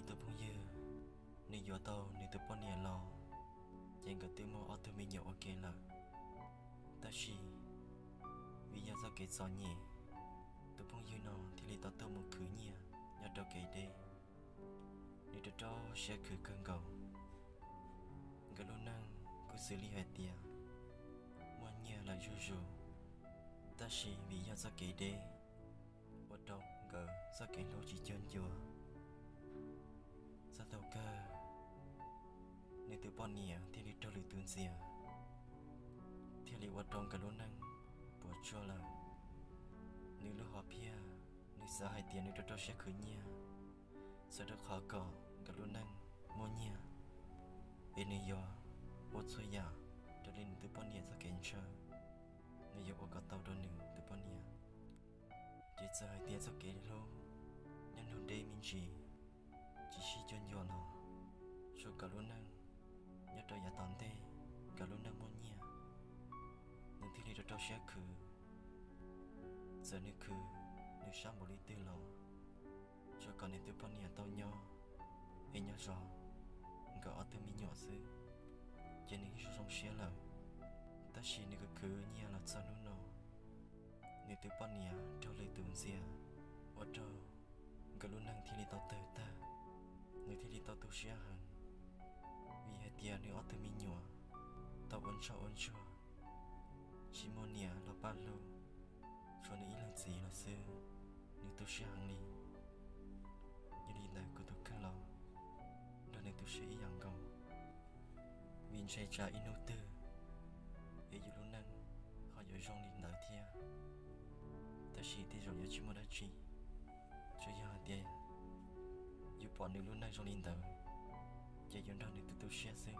Tus phooj ywg, nws yuav tau nws tus poj niam los, ces nkawd twb muaj ob tug me nyuam ua ke lawm. Tab sis vim yog txoj kev txom nyem, tus phooj ywg no thiaj li tau tuaj mus khwv nyiaj nyob rau kev deb. Nws rau rau siab khwv kawg nkaus. Nkawd lub neej kuj xws li hais tias muaj nyiaj lawm zuj zus, tab sis vim yog txoj kev deb ua rau nkawd txoj kev hlub tsis cuag ncua. Txog thaum kawg, nws tus poj niam thiaj li raug lwm tus ntxias, thiaj li ua rau nkawd lub neej puas tsuaj lawm. Nws lub hom phiaj, nws xav hais tias nws rau rau siab khwv nyiaj, xav rau qhov kom nkawd lub neej muaj nyiaj, es nws yuav ua txhua yam raws li nws tus poj niam txoj kev ntshaw, nws yuav ua kom tau rau nws tus poj niam. Ces txawm hais tias txoj kev hlub nyob nrog deb me ntsis tsis sib cuag ncua los, tsuas kom lub neej nyob rau yav tom ntej, nkawd lub neej muaj nyiaj, nws thiaj li rau rau siab khwv. Txawm nws khwv, nws sab npaum li twg los, tsuas kom nws tus poj niam tau nyob, es nyob zov nkawd ob tug me nyuam xwb, ces nws yeej zoo zoo siab lawm. Tab sis nws khwv khwv nyiaj los txog hnub no, nws tus poj niam raug lwm tus ntxias, ua rau nkawd lub neej thiaj li tau tawg tag. Nws thiaj li tau tu siab heev, vim hais tias nws ob tug me nyuam tau ua ntsoj ua ntsuag, tsis muaj niam los pab hlub, tshuav nws ib leeg txiv los xwb. Nws tu siab heev li. Yog li ntawd kuv tus kheej los nrog nws tu siab ib yam nkaus, vim ntshe tsam ib hnub twg es yus lub neej ho yuav zoo li ntawd thiab. Tab sis tej zaum yuav tsis muaj dab tsi, tsuas yog hais tias yus pom nws lub neej zoo li ntawd, ces yus nrog nws tu tu siab xwb.